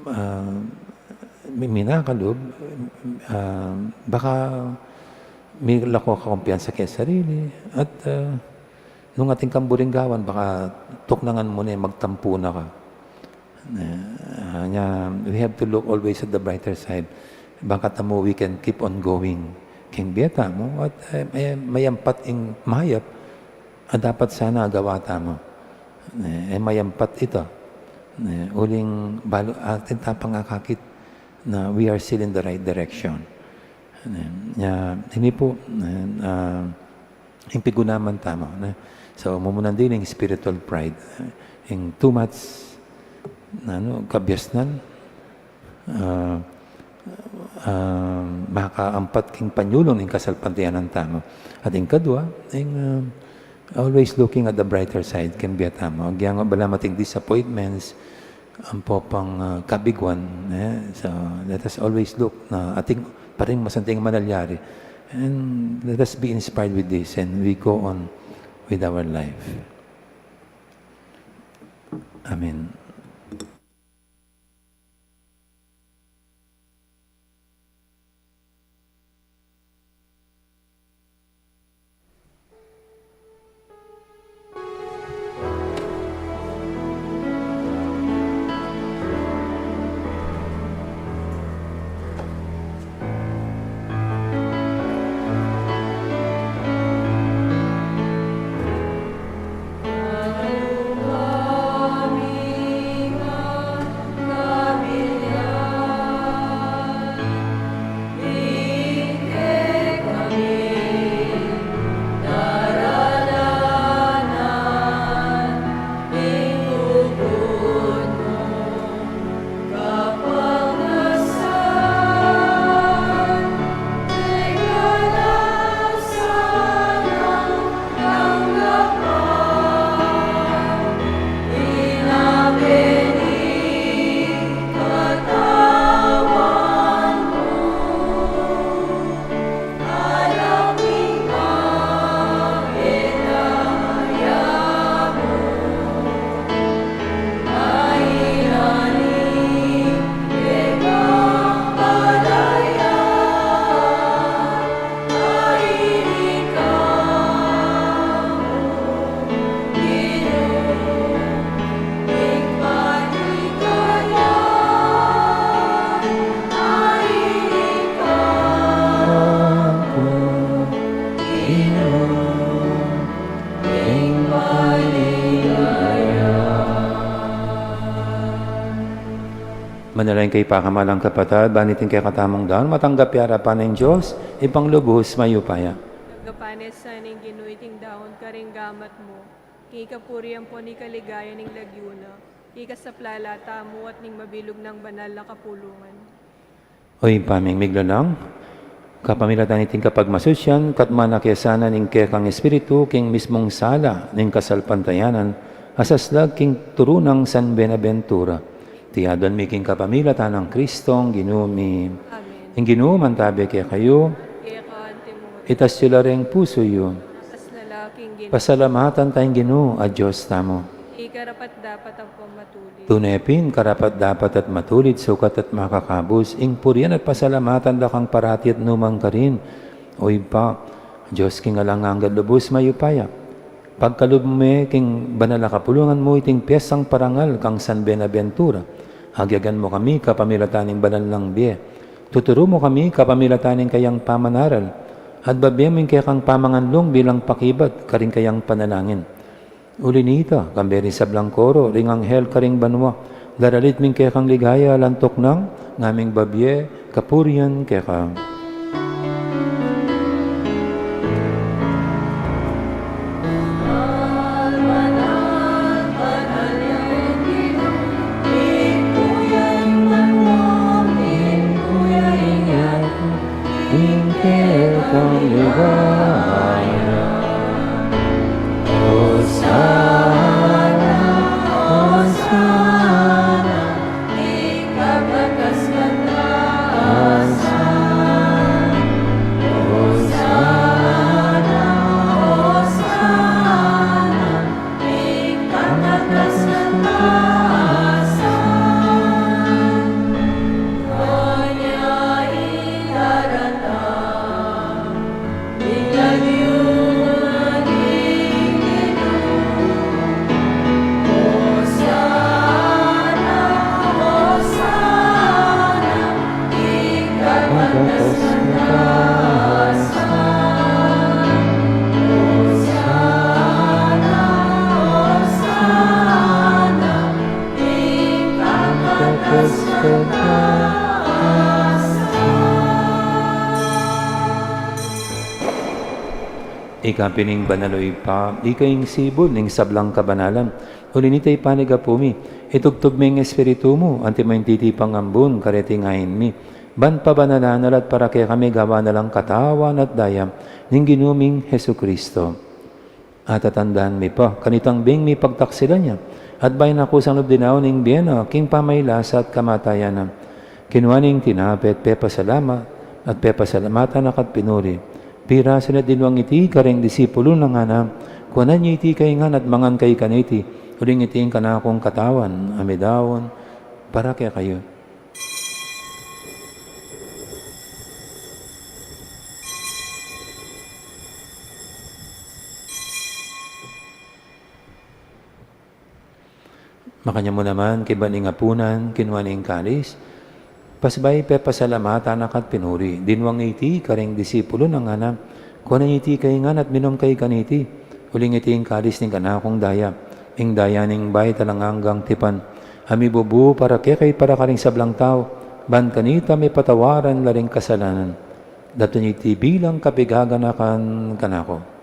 Ah, mi-, minakalub, ah, baka milako ka kumpiyansa ke sarili, at, ah, nung atin kang buring gawan, baka tuknangan mu ne, magtampu na ka. Ne, ah, nya, we have to look always at the brighter side. Bang katamu we can keep on going king bie tamu, at, eh, eh, mayampat ing mayap, a dapat sana agawa tamu. Ne, eh, mayampat ita. Ne, uling balu, atin ta pang akakit na we are still in the right direction. Ne, nya, ini pu, ne, ah, ing pigunaman tamu, ne? So, mumunan dili ing spiritual pride, ing too much, anu, kabiasnan, ah, ah, makaampat king panyulung ning kasalpantayanan tamu. At ing kadua, ing, ah, always looking at the brighter side king bie tamu. Agyang balamu ating disappointments, ampo pang, ah, kabiguan, eh? So, let us always look na atin pa ring masanting manalyari. And let us be inspired with this and we go on with our life. Amen. Manalangin kayu, pakamalan kung kapatad, ban iting kekatamung daun matanggap ya king arapan ning Dios, Ibpang lubus mayupaya. Tanggapan na sana ning Ginu iting daun karing gamat mu, king kapurian ampon king kaligayan ning lagyu na, king kasaplalan tamu at ning mabilug nang banal a kapulungan. O Ibpa ming miglalang, kapamilatan niting kapagmasusyan, katmuan na ke sana ning kekang Espiritu king mismung sala ning kasalpantayanan, a saslag king turu nang San Buenaventura. Iti aduan mi king kapamilatan nang Kristong Ginu mi. Amen. Ing Ginu mantabe kekayu. Keka antimu. Itas yu la ring pusu yu. Itas na la king Ginu. Pasalamatan taya ing Ginu a Dios tamu. Iti karapat-dapat ampon matulid. Tune pin karapat-dapat at matulid, sukat at makakabus, ing purian at pasalamatan da kang parati at nukarin man, O Ibpa, Dios king alang angga at lubus mayupaya. Pagkalub me king banal a kapulungan mu iting piesang parangal kang San Buenaventura. Agyagan mu kami kapamilatan ning banal nang bie. Tuturu mu kami kapamilatan ning kayang pamanaral. At babie mu ing kekang pamanganlung bilang pakibat karing kayang panalangin. Uli nita, kambe ring sablang koro ring anghel karing banua, daralit mi ing kekang ligaya alang tuknang, ngaming babie kapurian keka. Ing kekang ligaya. Hosana, Hosana, ing kapagkasatan. Ika pin ing banal, o Ibpa, ika ing sibul ning sablang kabanalan. Uli nita, ipanyawad mi, itubud me ing Espiritu mu, antimo ing titipang ambun kareting ain mi. Ban pabanalan na la at para kekami gawan na lang katawan at daya ning Ginu ming Jesucristo. At tatandahan mi pa kanitang bing mipagtaksilan ya, at bayu na kusang lub dinaun ing bie na king pamaylasa at kamatayan na, kinua ne ing tinape at pepasalamat, at pepasalamatan na ka at pinuri. Pirasu ne at dinwang iti kareng disipulu na, ngana: Kuanan yu iti kayu ngan at mangan kayu kaniti, uling iti ing kanakung katawan a midaun para kekayu. Makanyan mu naman, kaybat ning apunan, kinua ne ing kalis, pasibayu pepasalamatan na ka at pinuri. Dinwang ne iti kareng disipulu na, ngana: Kuanan yu iti kayu ngan at minum kayu kaniti, uling iti ing kalis ning kanakung daya, ing daya ning bayu at alang anggang tipan, a mibubu para kekayu at para karing sablang tau, ban kanita mipatawaran la ring kasalanan. Daptan yu iti bilang kapaganakan kanaku.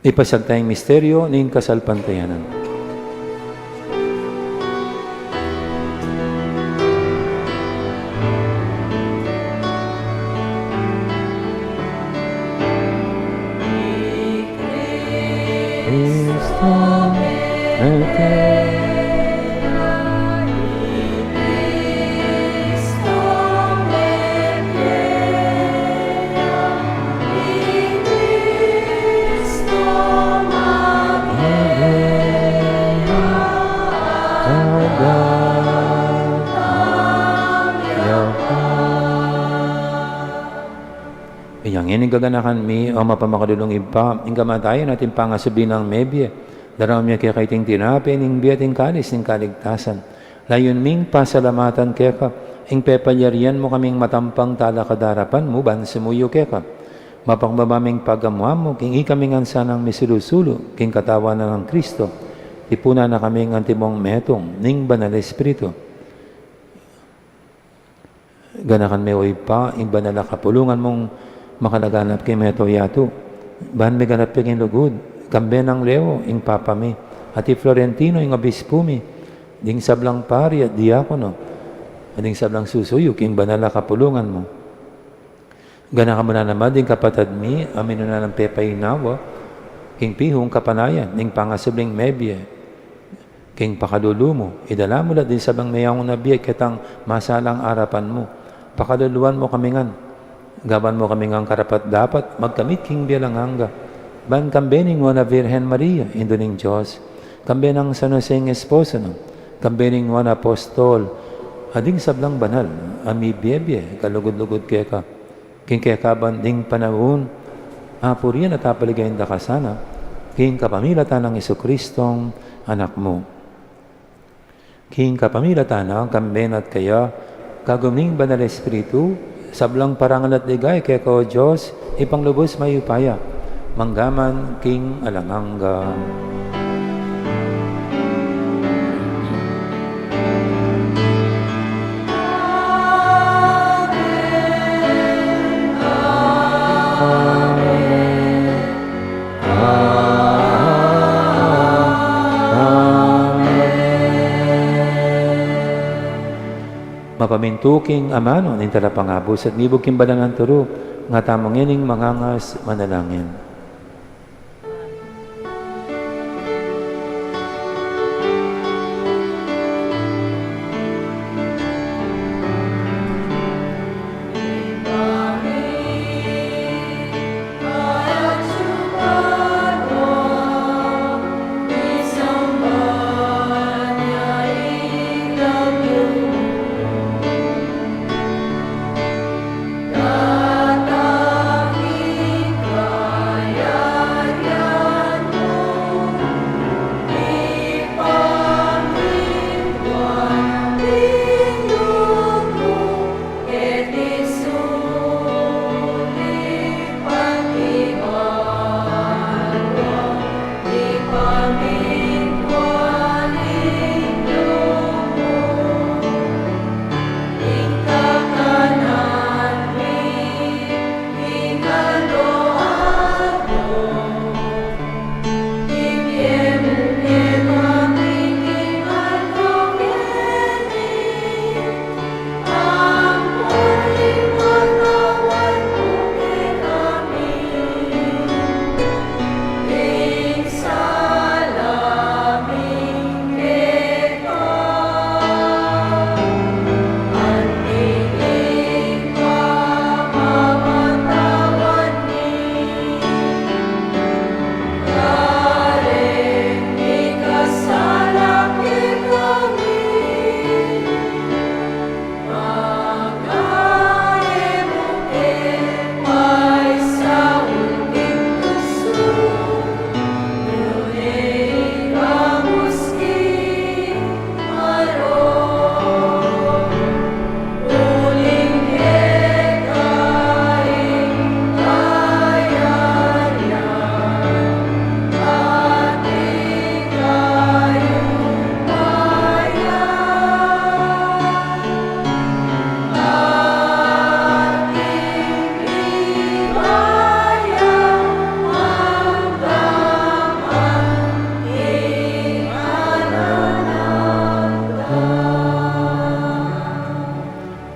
Ipasiag taya ing misteryu ning kasalpantayanan. Inya ngeni, gaganakan mi, o mapamakalulung Ibpa, ing kamatayan at ing pangasubli nang mebie, daraun mi keka iting tinape ning bie at ing kalis ning kaligtasan. Layun ming pasalamatan keka ing pepalyarian mu kaming matampang talakad king arapan mu ban sumuyu keka. Mapakumbaba ming pagamuan mu king ikami ngan sanang misulu-sulu king katawan nang Kristo, tipunan na kaming antimong metung ning Banal Espiritu. Ganakan me, o Ibpa, ing banal a kapulungan mung makalaganap king meto yatu, ban miganap ya king lugud, kambe nang Leo, ing Papa mi, at i Florentino, ing Obispu mi, ding sablang pari at diakono, at ding sablang susuyu king banal a kapulungan mu. Ganakan mu na naman ding kapatad mi a minuna nang pepainawa king pihung kapanayan ning pangasubling mebie. King pakalulu mu, idala mu la ding sablang meyaun a bie ketang masalang arapan mu. Pakaluluan mu kami ngan. Gawan mu kami ngan karapat-dapat magkamit king bie alang angga, ban kambe ning Nuan a Virgen Maria, Indu ning Dios, kambe nang San Jose ing esposo na, kambe ning nuan a apostol, at ding sablang banal a mibie-bie kalugud-lugud keka, king kekaban ding panaun, apurian at apaligayan da ka sana, king kapamilatan nang Jesucristong Anak mu. King kapamilatan na, kambe na at kaya, kagum ning Banal Espiritu, sablang parangal at ligaya keka, o Dios, Ibpang lubus mayupaya, mangga man king alang angga. Mapamintu king amanu ning Talapangabus at mibug king banal nang turu, nga tamu ngening mangangas manalangin.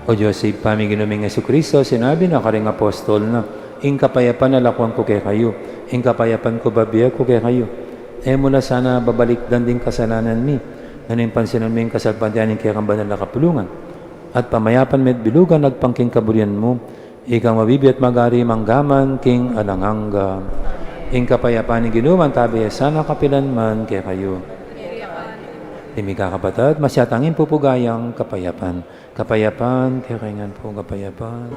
O Dios, Ibpa mi, Ginu ming Jesucristo, sinabi na karing apostol na, "Ing kapayapan lakuan ku kekayu, ing kapayapan ku bibie ku kekayu." E mu la sana babalikdan ding kasalanan mi, nune pansinan mu ing kasalpantayanan ning kekang banal a kapulungan, at pamayapan me at bilugan agpang king kaburian mu, ika a mabibie at magari mangga man king alang angga. Ing kapayapan ning Ginu mantabi ya sana kapilan man kekayu. Ding mikakapatad, masyat ing pupugayan kapayapan. Kapayapan, kekayu ngan pu, kapayapan.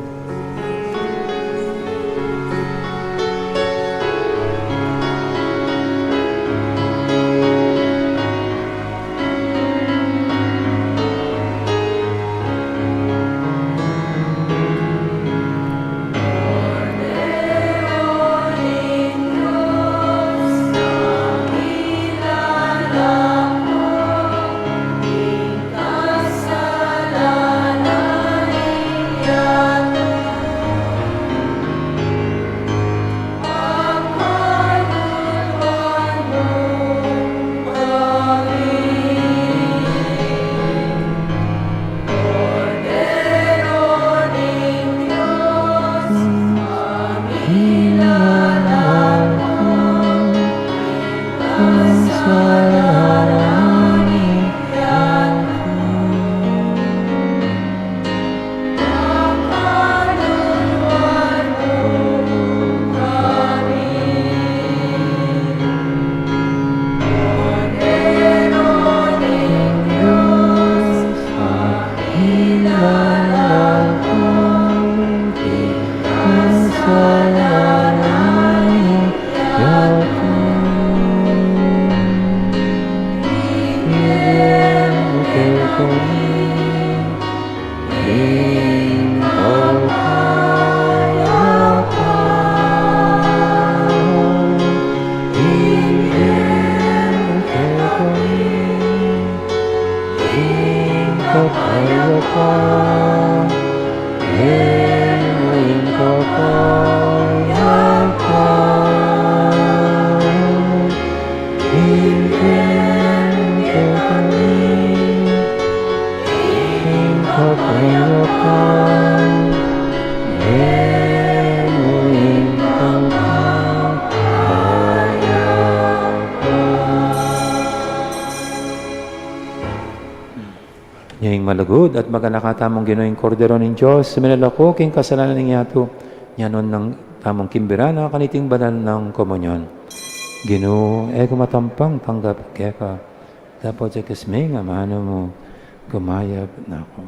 Nya ing malugud at maganaka tamung Ginu, ing Kordero ning Dios, a minalaku king kasalanan ning yatu, nya nuan na tamung kimbira na kaniting banal nang komunyon. Ginu, e ku matampang tanggap keka, dapot ikas me ing amanu mu, gumayap na ku.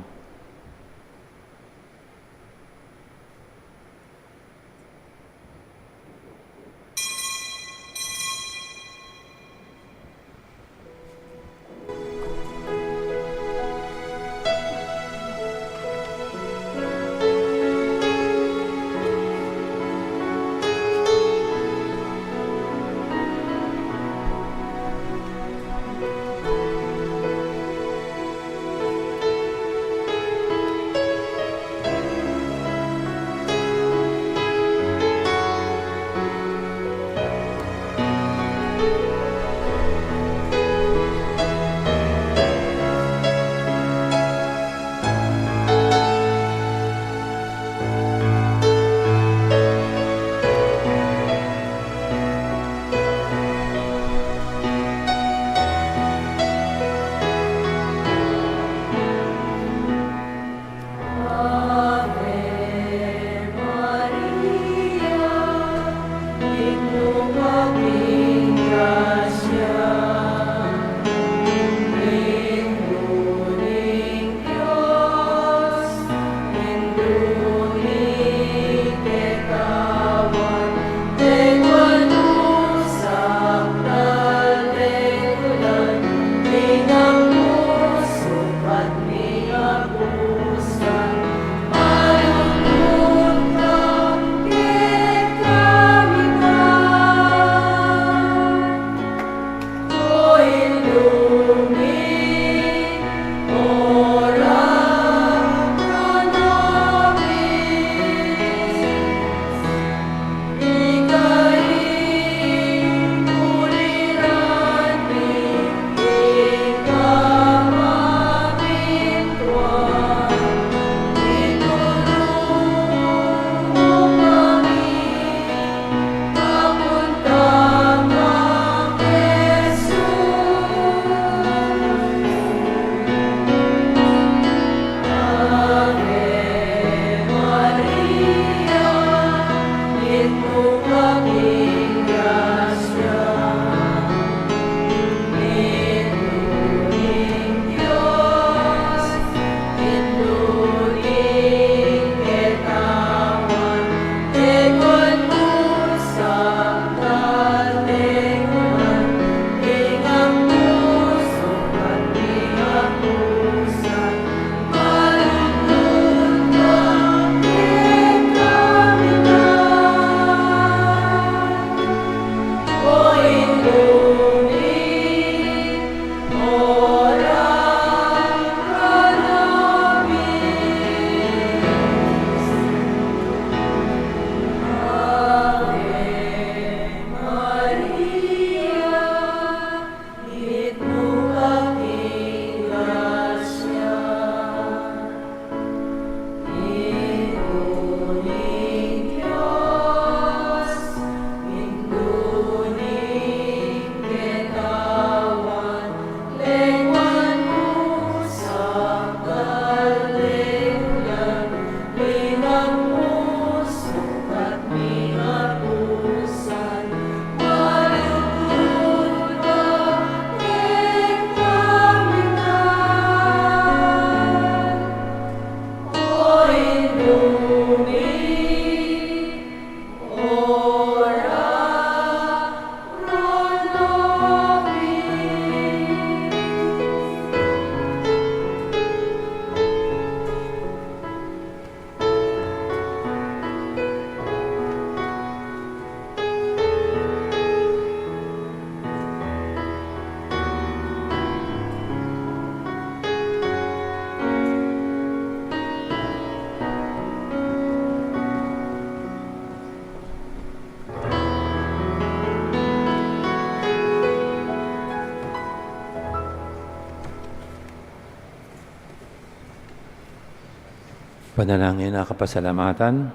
Panalangin a kapasalamatan.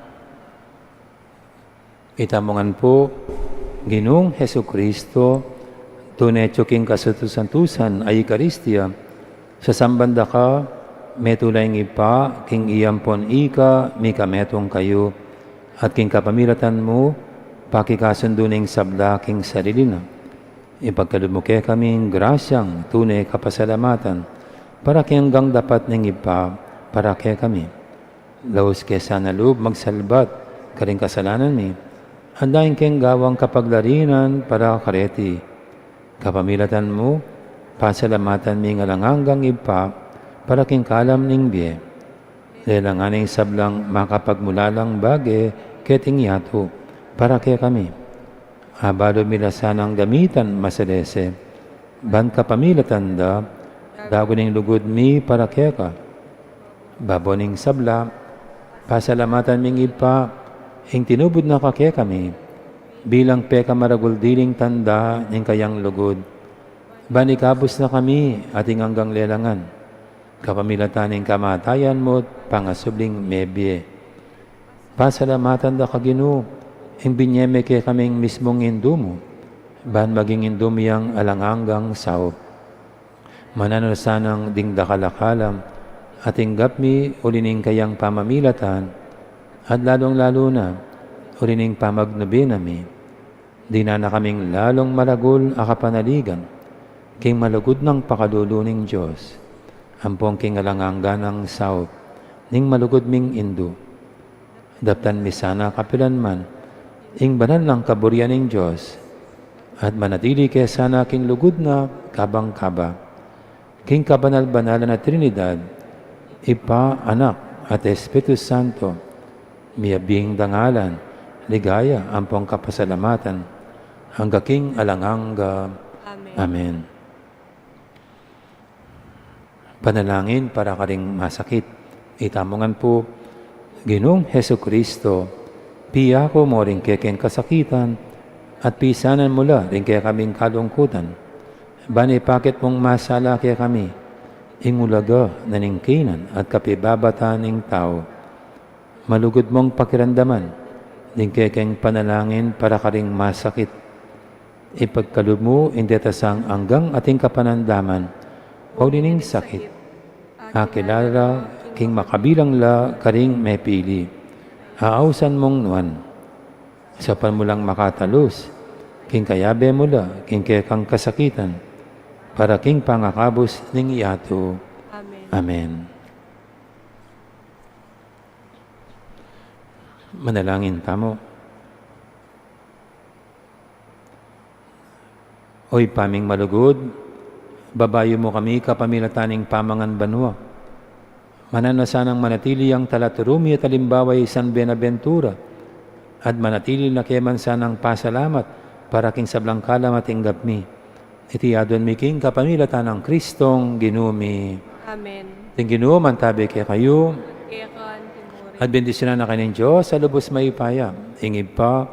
Itamu ngan pu, Ginung Jesucristo, tune atsu king kasusantusan a Eukaristia, sasamban da ka, metung ing Ibpa, king ampon ika, mikametung kayu, at king kapamilatan mu, pakikasundu ne ing sabla king sarili na. Ipagkalub mu kekami ing grasyang tune kapasalamatan, para king anggang dapat ning Ibpa, para kekami. Laus ke sana lub magsalbat karing kasalanan mi, at dayang keng gawang kapaglarinan para kareti. Kapamilatan mu, pasalamatan mi ing alang anggang Ibpa, para king kalam ning bie. Lelangan ing sablang makapagmulalang bage keting yatu, para kekami. Abalu mi la sanang gamitan masalese, ban kapamilatan da, dagun ing lugud mi para keka. Babo ning sabla, pasalamatan ming Ibpa, ing tinubud na ka kekami, bilang pekamaragul diling tanda ning kayang lugud. Ban ikabus na kami, ating anggang lelangan. Kapamilatan ning kamatayan mu't pangasubling mebie. Pasalamatan da ka Ginu, ing binie me kekaming mismung Indu mu, ban maging Indu mi yang alang anggang saup. Mananu la sanang ding dakal a kalam, ating gap mi uli ning kayang pamamilatan, at lalung-lalu na, uli ning pamagnubi na mi. Dinan na kaming lalung maragul a kapanaligan, king malugud nang pakalulu ning Dios, ampon king alang angga nang saup, ning malugud ming Indu. Daptan mi sana kapilan man, ing banal nang kaburian ning Dios, at manatili ke sana king lugud na kabang kaba. King kabanal-banalan a Trinidad, Ibpa, Anak, at Espiritu Santo, miyabing dangalan, ligaya, ampong kapasalamatan, angga king alang angga. Amen. Amen. Panalangin para karing masakit. Itamu ngan pu, Ginung Jesucristo, piyaku mu ring kekeng kasakitan, at pisanan mu la ring kekaming kalungkutan. Ban ipakit mung masala kekami, ing ulaga na ning kinan at kapibabatan ning tau. Malugud mung pakiramdaman, ding kekeng panalangin para karing masakit. Ipagkalub mu ing deta sang anggang ating kapanandaman, pauli ning sakit. Akilala king makabilang la karing mepili. Aausan mung nuan. Saupan mu lang makatalus, king kayabe mu la, king kekang kasakitan, para king pangakabus ning yatu. Amen. Amen. Manalangin tamu. O Ibpa ming malugud, babayu mu kami kapamilatan ning pamangan banua. Mananu na sanang manatili yang talaturu mi at alimbawa i San Buenaventura, at manatili na ke man sanang pasalamat para king sablang kalam a tinggap mi. Iti adwan mi king kapamilatan nang Kristong Ginu mi. Amen. Ing Ginu mantabi kekayu. Keka mu rin. At bendisyunan na kayu ning Dios a lubus mayupaya, ing Ibpa,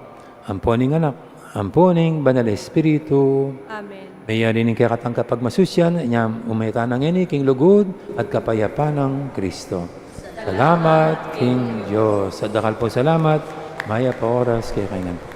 ampo ning Anak, ampo ning Banal Espiritu. Amen. Meyari ning kekatang kapagmasusian, inyam ume tana ngeni king lugud at kapayapan nang Kristo. Salamat king Dios. At dakal pung salamat, mayap a oras kekayu ngan pu.